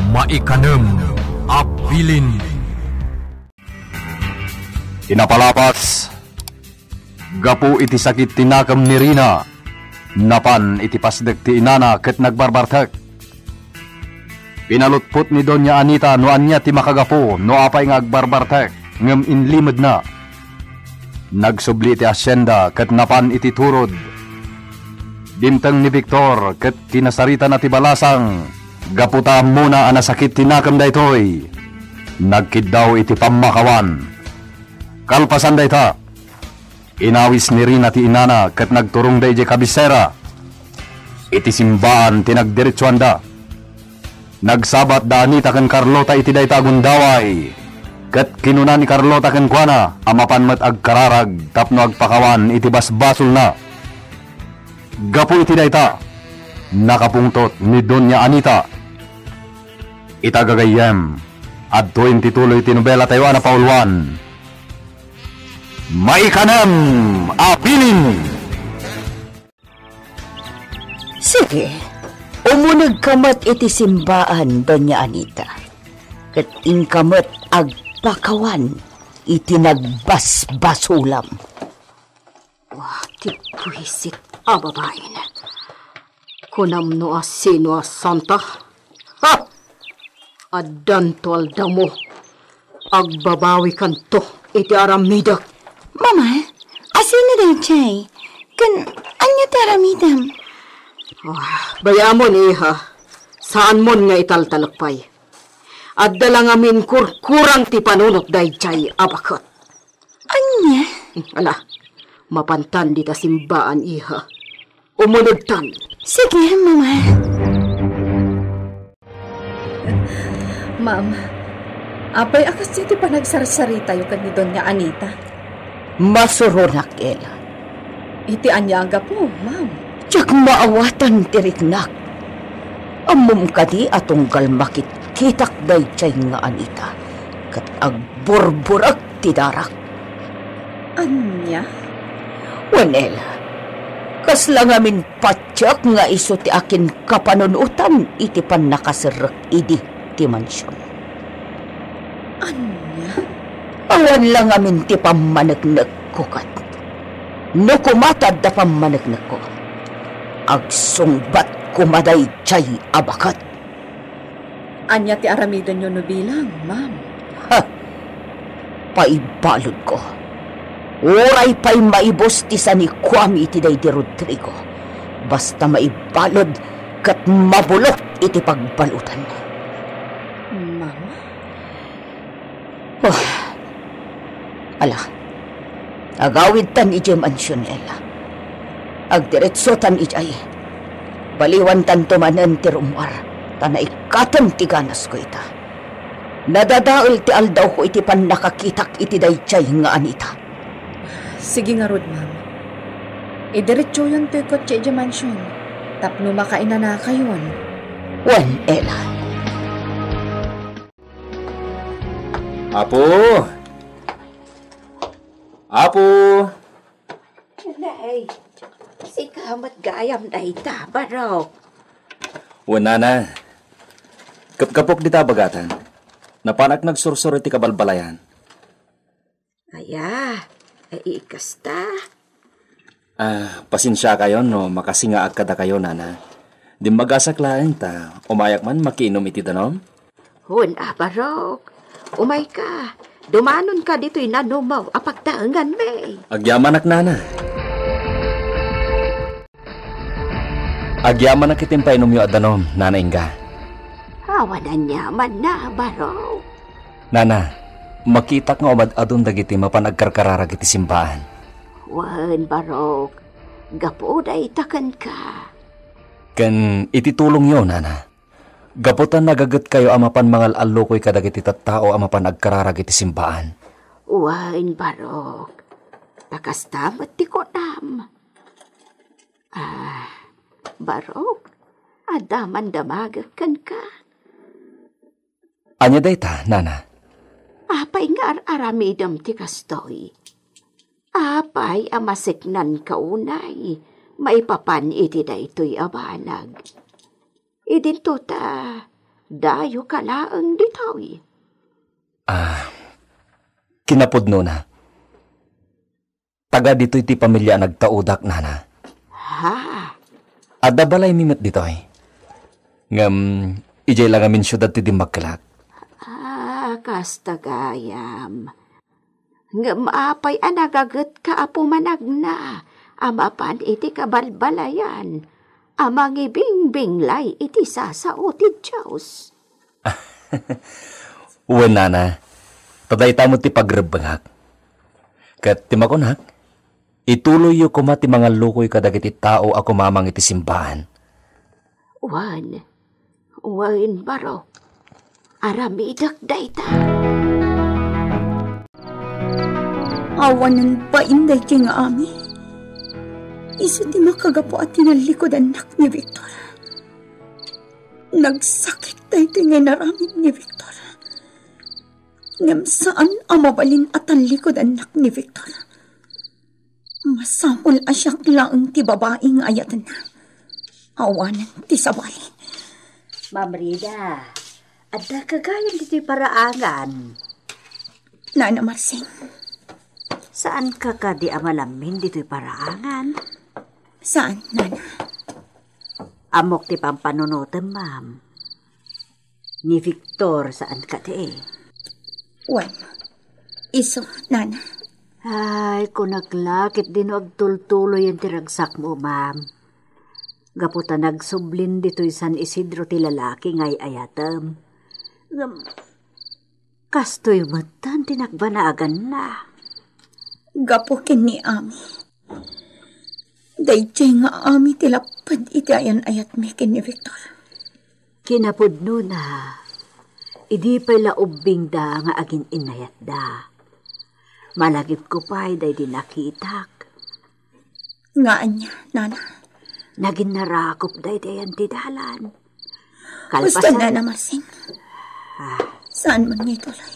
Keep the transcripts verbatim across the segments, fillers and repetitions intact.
Maikanem a bilin. Ti napalabas, gapu iti sakit ti nakem ni Rina, napan iti pasdek ti inana ket nagbarbartek. Pinalutpot ni Doña Anita no ania ti makagapu no apay nga agbarbartek ngem inlimedna. Nagsubli iti hacienda ket napan iti turod. Dimteng ni Victor ket kinasaritana ti balasang. Gapu ta ammona a nasakit ti nakem daytoy, nagkiddaw iti pammakawan. Kalpasan dayta, inawis ni Rina ti inana ket nagturongda idiay kabisera. Iti simbaan ti nagdiretsuanda. Nagsabat da Anita ken Carlota iti dayta a gundaway, ket kinuna ni Carlota kenkuana a mapan met agkararag tapno agpakawan iti basbasolna. Gapu iti dayta, nakapungtot ni Doña Anita. Ita gagayyem, adtoyen ti tuloy ti nobelatayo a napauluan. Maikanem a bilin. Sige, umunegka met iti simbaan, Doña Anita, ket inka met agpakawan iti nagbasbasolam. Wa, ti buisit a babaen. Kunam no a sino a santa? Ha! Addanto aldawmo. Agbabawikanto iti aramidek. Mama, a sino daydiay? Ken ania ti aramidem? Ah, bayamon, iha. Saanmon nga italtalek pay. Adda la ngamin kurkurang ti panunot daydiay a baket. Ania? Ala, mapantan dita simbaan, iha. Umunegtan. Sige, Mama. Ma'am, apay a kasdi ti panagsarsaritayo ken ni Doña Anita? Masuronak, Ella. Iti ania a gapu, ma'am? Diak maawatan ti riknak. Ammom kadi a tunggal makitkitak daydiay nga Anita, ket agburburek ti darak. Ania? Wen, Ella, kasla ngamin patiek nga isu ti akinkapanunotan iti pannakaserrek idi ti mansion. Ania? Awan la ngamin ti pammaneknekko ket. No koma ta adda pammaneknekko, agsungbat koma daydiay a baket. Ania ti aramidenyo no bilang, ma'am? Ha! Paibaludko. Uray pay maibus ti sanikuami iti daydi Rodrigo. Basta maibalud ket mabulok iti pagbalutan. Ma'am? Oh. Ala, agawidtan idiay mansion, Ella. Agdiretsotan idiay. Baliwantanto manen ti rummuar, ta naikkatem ti ganasko ita. Nadadael ti aldawko iti pannakakitak iti daydiay nga Anita. Sige ngarud, ma'am. Idiretsoyonto ti kotse idiay mansion tapno makainanakayon. Wen, Ella. Apo! Apo! Nay, sika met gayam dayta, Barok. Wen, nana. Kapkapok dita a bagatan. Napanak nagsursuro iti kabalbalayan. Aya, ay, kasta. Ah, pasensiakayon no makasingaak kadakayo, nana. Dimmagasak laeng ta umayak man makiinum iti danum. Wen a, Barok. Umayka. Dumanonka ditoy nanumaw a pagtaenganmi. Agyamanak, nana. Agyamanak iti impainumyo a danum, Nana Inga. Awan aniamanna, Barok. Nana, makitak nga umad-adun dagiti mapan agkarkararag iti simbaan. Wen, Barok, gapu dayta kenka. Ken iti tulongyo, Nana. Gapu ta nagagetkayo a mapan mangal-allukoy kadagiti tattao a mapan agkararag iti simbaan. Wen, Barok. Ta kasta met ti kunam. Ah, Barok, adda man damagek kenka. Ania dayta, nana? Apay nga ar-aramidem ti kastoy? Apay a maseknanka unay maipapan iti daytoy a banag? Idinto ta Dayoka laeng ditoy. Ah, kinapudnona. Taga ditoy ti pamilia a nagtaudak, nana. Ha? Adda balaymi met ditoy. Ngem, idiay la ngamin siudad ti dimmakkelak. Ah, kasta gayam. Ngem apay a nagagetka a pumanagna a mapan iti kabalbalayan a mangibingbinglay iti sasao ti Dios? Wen, nana, ta dayta met ti pagrebbengak. Ket ti makunak, ituloyyo koma ti mangallukoy kadagiti tao a kumamang iti simbaan. Wen, wen, barok. Aramidek dayta. Awanen bain daytoy nga amin. Isu ti makagapu a tinallikudannak ni Victor. Nagsakit daytoy nga inaramid ni Victor. Ngem saan a mabalin a tallikudannak ni Victor. Masapul a siak laeng ti babai nga ayatenna. Awanen ti sabali. Ma'am Rina, adda ka gayam ditoy paraangan? Nana Marsing. Saan ka kadi a malammin ditoy paraangan? Saan, nana? Ammok ti pampanunotem, ma'am. Ni Victor, saan kadi? Wen, isu, nana. Ay, kunak la ket dino agtultuloyen ti ragsakmo, ma'am. Gapu ta nagsublin ditoy San Isidro ti lalaki nga ay-ayatem. Ngem, kastoy metten ti nagbanaganna. Gapu ken ni Ami. Daytoy nga Ami ti lapped iti ayan-ayatmi ken ni Victor. Kinapudnona, idi pay la ubbingda nga agin-innayatda. Malagipko pay daydi nakitak. Nga ania, nana? Naginnarakop daydi ayan ti dalan. Kalpasan. Usto, nana Marsing. Ah. Saan man nga ituloy?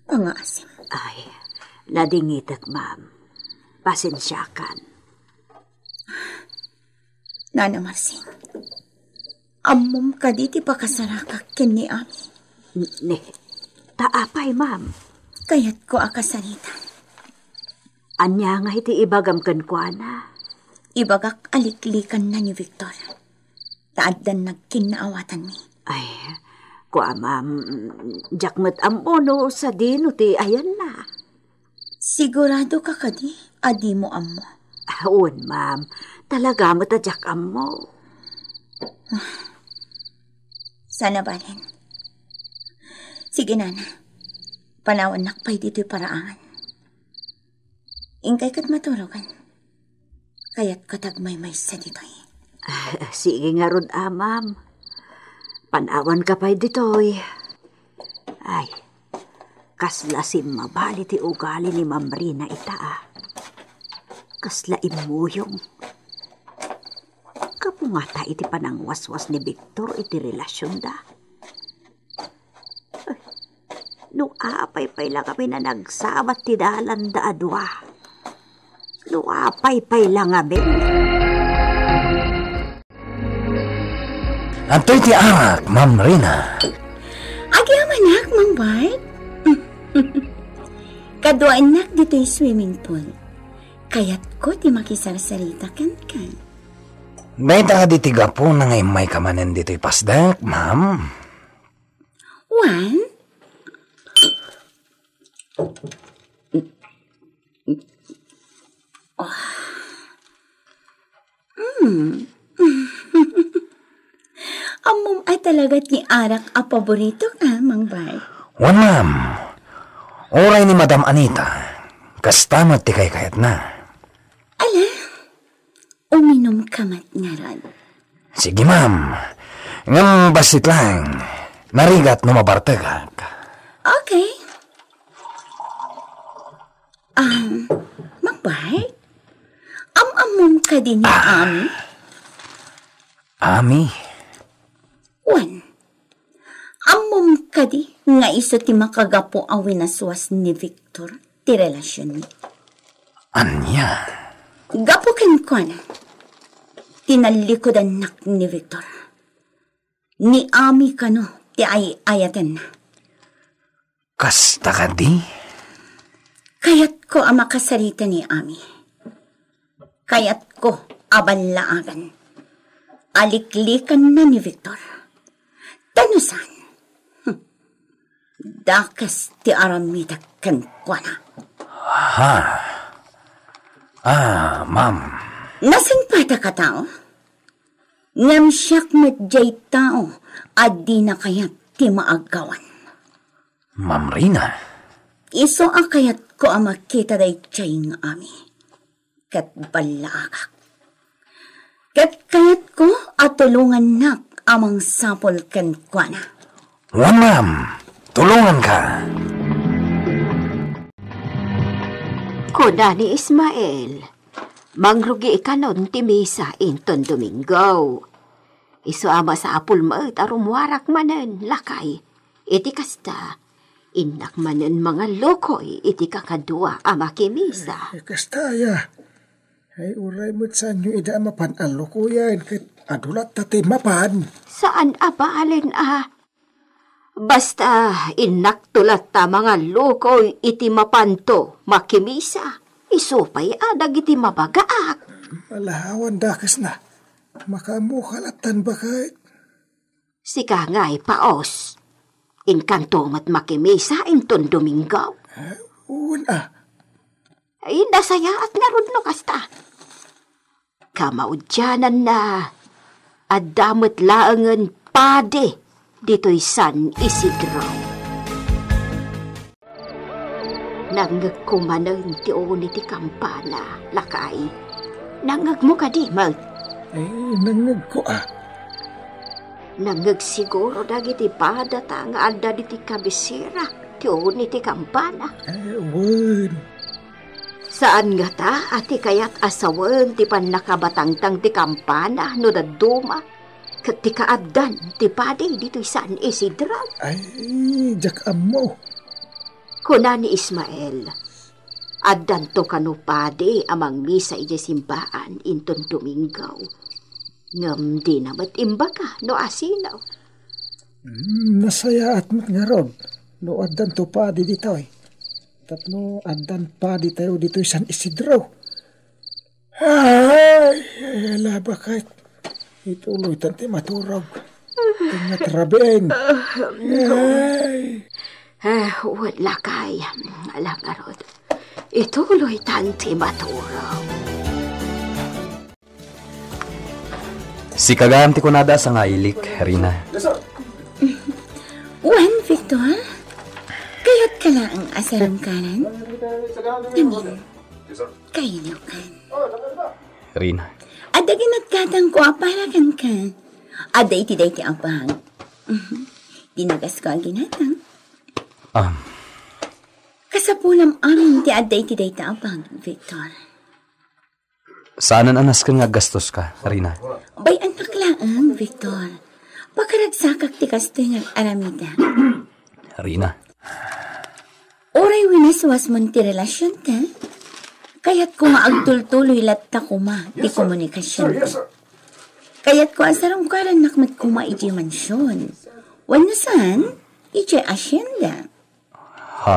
Pangaasim. Ay, nadingitek, ma'am. Pasensiakan. Nana Marsing, ammom kadi ti pakasarakak ken ni Ami? N-, ne, ta apay, ma'am? Kayatko a kasaritan. Ania nga iti ibagam kenkuana? Ibagak a liklikanna ni Victor. Ta addan nagkinnaawatanmi. Ay, kua, ma'am, diak met ammo no sadino ti ayanna. Sigurado ka kadi a dimo ammo? Ah, wen, ma'am. Talaga met a diak ammo. Sana balen. Sige, nana. Panawannak pay ditoy paraangan. Inkay ket maturogan. Kayatko ti agmaymaysa ditoy. Ah, sige ngarud, a, ma'am. Panawanka pay ditoy. Ay, kasla simmabali ti ugali ni Ma'am Rina ita, a. Kasla immuyong. Kapunga ta iti panangwaswas ni Victor iti relasionda. No apay pay la ngamin a nagsabat ti dalanda a dua. No apay pay la ngamin. Antoy ti arak, Ma'am Rina? Agyamanak, Mang Bart. Kaduaennak ditoy swimming pool. Kayatko ti makisarsarita kenka. Dayta kadi ti gapuna nga immayka manen ditoy pasdek, ma'am? Wen? Hmm. Ammom a talaga ti arak a paboritok, a, Mang Bart? Wen, ma'am. Uray ni Madam Anita, kasta met ti kaykayatna. Ala, uminumka met ngarud. Sige, ma'am. Ngem bassit laeng, narigat no mabartegak. Okay. Um, Mang Bart? Am-ammom kadi ni Ami? Ami? Wen, ammom kadi nga isu ti makagapu a winaswas ni Victor ti relasionmi? Ania? Gapu kenkuana, tinallikudannak ni Victor. Ni Ami kano ti ay-ayatenna. Kasta kadi? Kayatko a makasarita ni Ami. Kayatko a ballaagan. Aliklikanna ni Victor. Ta no saan, hmm, dakes ti aramidak kenkuana. Ha? Ah, ma'am. Nasingpatak a tao? Ngem siak met diay tao a dina kayat ti maaggawan. Ma'am Rina. Isu a kayatko a makita daydiay nga Ami. Ket ballaagak. Ket kayatko a tulongannak a mangsapul kenkuana. Wen, ma'am. Tulonganka. Kuna ni Ismael, "Mangrugi kanon ti misa inton Domingo. Isu a masapul met a rummuarak manen, lakay. Iti kasta, innak manen mangallukoy iti kakadua a makimisa." Eh, kasta aya. Ay, uray met saanyo ida a mapan allukoyen, ket adu latta ti mapan. Saan a balen a. Basta, innakto latta mangallukoy iti mapanto makimisa. Isu pay a dagiti mabagaak. Ala, awan dakesna. Makaammoka lattan, baket. Sika ngay, paos. Inkanto met makimisa inton Domingo. Ah, wen a. Ay, nasayaat ngarud no kasta. Kamaudiananna, adda met laengen padi ditoy San Isidro. Nangngegko manen ti uni ti kampana, lakay. Nangngegmo kadi met? Eh, nangngegko a. Nangngeg siguro dagiti padata nga adda ditoy kabisera ti uni ti kampana. Eh, wen. Saan ngata a ti kayat a sawen ti pannakabatangtang ti kampana no dadduma, ket ti kaaddan ti padi ditoy San Isidro? Ay, diak ammo. Kuna ni Ismael, "Addanto kano padi a mangmisa idiay simbaan inton Domingo. Ngem dina met imbaga no asino." Hmm, nasayaat met ngarud no addanto padi ditoy. Tapno addan padi tayo ditoy San Isidro. Ay, ala, baket. Ituloy tan ti maturog. Tengnga ti rabiin. Ay. Ah, wen lakay. Ala ngarud. Ituloy tan ti maturog. Sika gayam ti kunada a sangailik, Rina. Wen, Victor? Kayatka laeng a sarungkaran? Amin, kailiwkan. Rina. Adda ginatgatangko a para kenka. Adda iti dayta a bag. Ti nagasko a ginatang. Um. Kasapulam amin ti adda iti dayta a bag, Victor. Saanen a nasken nga aggastoska, Rina. Bay-annak laeng, Victor. Pakaragsakak ti kastoy nga aramidek. Rina. Uray winaswasmon ti relasionta, kayatko nga agtultuloy latta koma ti komunikasionta. Kayatko a sarungkarannak met koma idiay mansion. Wenno saan, idiay asienda. Ha?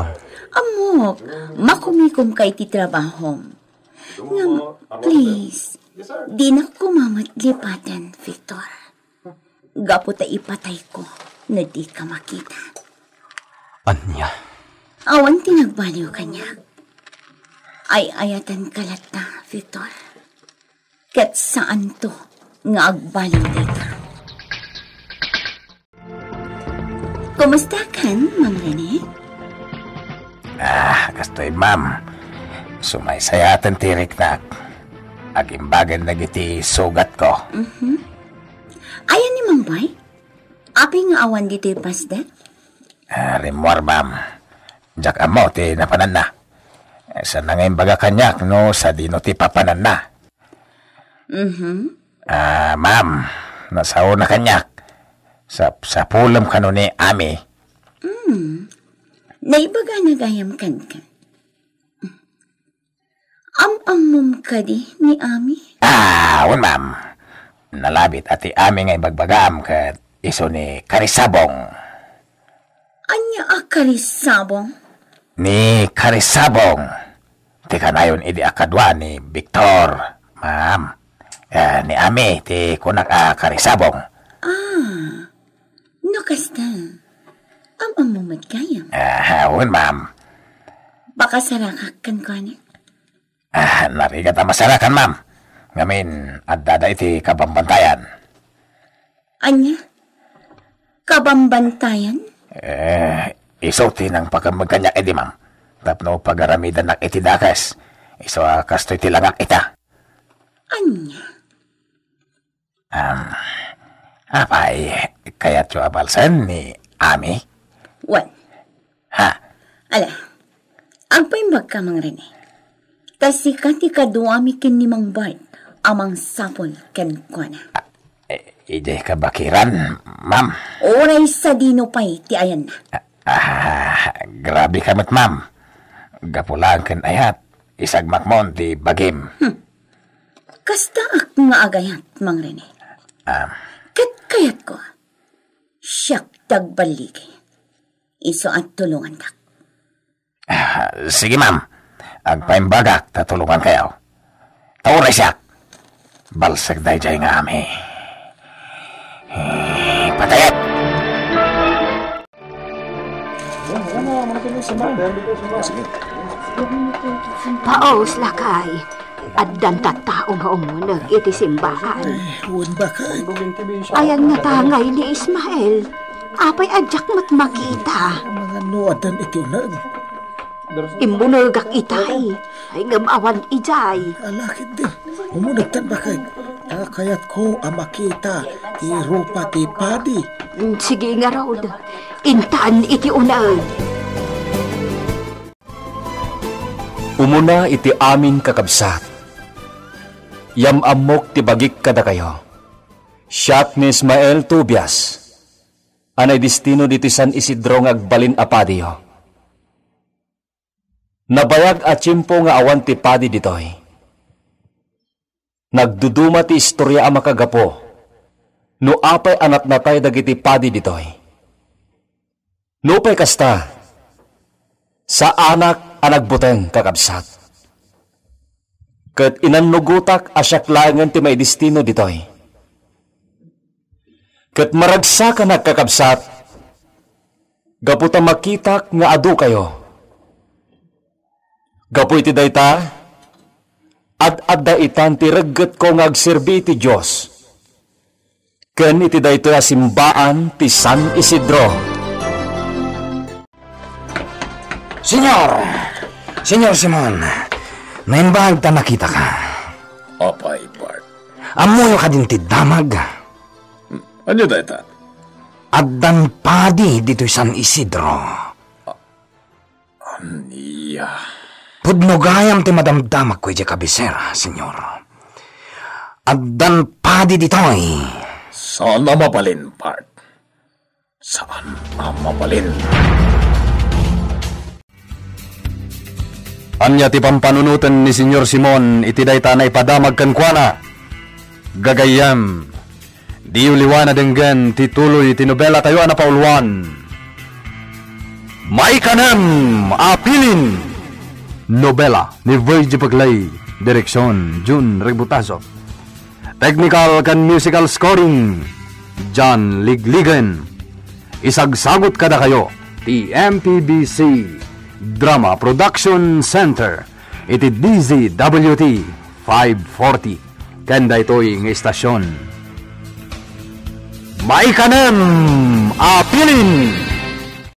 Ammok, makumikomka iti trabahom. Ngem, please, dinak koma met lipaten, Victor. Gapu ta ipatayko no dika makita. Ania? Awan ti nagbaliw kaniak. Ay-ayatenka latta, Victor. Ket saanto nga agbaliw dayta. Kumustakan, Ma'am Rene? Ah, kastoy, ma'am. Sumaysayaten ti riknak. Agimbagen dagiti sugatko. Mhm. Ayan ni Mang Boy? Apay nga awan ditoy pasda? Ah, rimmuar, ma'am. Diak ammo ti napananna. Saan nga imbaga kaniak no sadino ti papananna. Mhm. Ah, ma'am, nasaona kaniak. Sapsapulem kano ni Ami. Hmm. Naibagana gayam kenka. Am-ammom kadi ni Ami? Ah, wen, ma'am. Nalabit a ti Ami nga ibagbagam ket isu ni Karisabong. Ania a karisabong? Ni karisabong. Ti kanayon idi a kadua ni Victor, ma'am. Eh, ni Ami ti kunak a karisabong. Ah, no kasta, am-ammo met gayam. Ah, wen, ma'am. Baka sarakak kenkuana? Ah, narigat a masarakan, ma'am. Ngamin, addada iti kabambantayan. Ania? Kabambantayan? Eh, isu ti nangpakemmeg kaniak idi, ma'am. Tapno pagaramidannak iti dakes. Isu a kastoy ti langak ita. Ania? Um, apay, kayatyo a balsen ni Ami? Wen. Ha? Ala, agpaimbagka, Mang Rene. Ta sika ti kaduami ken ni Mang Bart a mangsapul kenkuana. Ah, eh, idiay kabakiran, ma'am. Uray sadino pay ti ayanna. Ah, ah, grabe ka met, ma'am. Gapu laeng ken ayat, isagmakmon ti bagim. Hmm. Kastaak nga agayat, Mang Rene. Ah. Ket kayatko, siak ti agballigi. Isu a tulongandak. Ah, sige, ma'am. Agpaimbagak ta tulongankayo. Ta uray siak, balsek daydiay nga Ami. Eh, patayek! Paus, lakay. Addan tattao nga umuneg iti simbaan. Ay, wen, bakay. Ayan nga tangay ni Ismael. Apay a diak met makita? Mangano addan iti uneg? Immunegak itay. Ay, ngem awan idiay. Ala ketdi. Umunegtan, bakay. Ta kayatko a makita ti rupa ti padi. Mm, sige ngarud. Intan iti uneg. Umuna iti amin, kakabsat. Yam-ammok ti bagik kadakayo. Siak ni Ismael Tobias, a naidestino ditoy San Isidro nga agbalin a padiyo. Nabayag a tiempo nga awan ti padi ditoy. Nagduduma ti istoria a makagapu no apay a natnatay dagiti padi ditoy. Nupay kasta, saanak a nagbuteng, kakabsat. Ket inannugotak a siak laengen ti maidestino ditoy. Ket maragsakanak, kakabsat, gapu ta makitak nga adukayo. Gapu iti dayta, ad-adda itan ti reggetko nga agserbi iti Dios ken iti daytoy a simbaan ti San Isidro. Señor! Señor Simon, naimbag ta nakitaka. Apay, Bart? Ammoyo kadin ti damag? Ania dayta? Addan padi ditoy San Isidro. Ania? Pudno gayam ti madamdamagko idiay kabisera, Señor. Addan padi ditoy. Saan a mabalin, Bart. Saan a mabalin. Ania ti pampanunoten ni Señor Simon iti dayta a naipadamag kenkuana? Gagayyem, diyo liwa na denggen ti tuloy ti nobelatayo a napauluan, Maikanem a Pilin! Nobela ni Virgie Paclay, direksion, Jun Regbutazo. Technical ken musical scoring, John Ligligen. Isagsagut kadakayo ti M P B C Drama Production Center iti D Z W T five forty ken daytoy nga istasion. Maikanem a Pilin!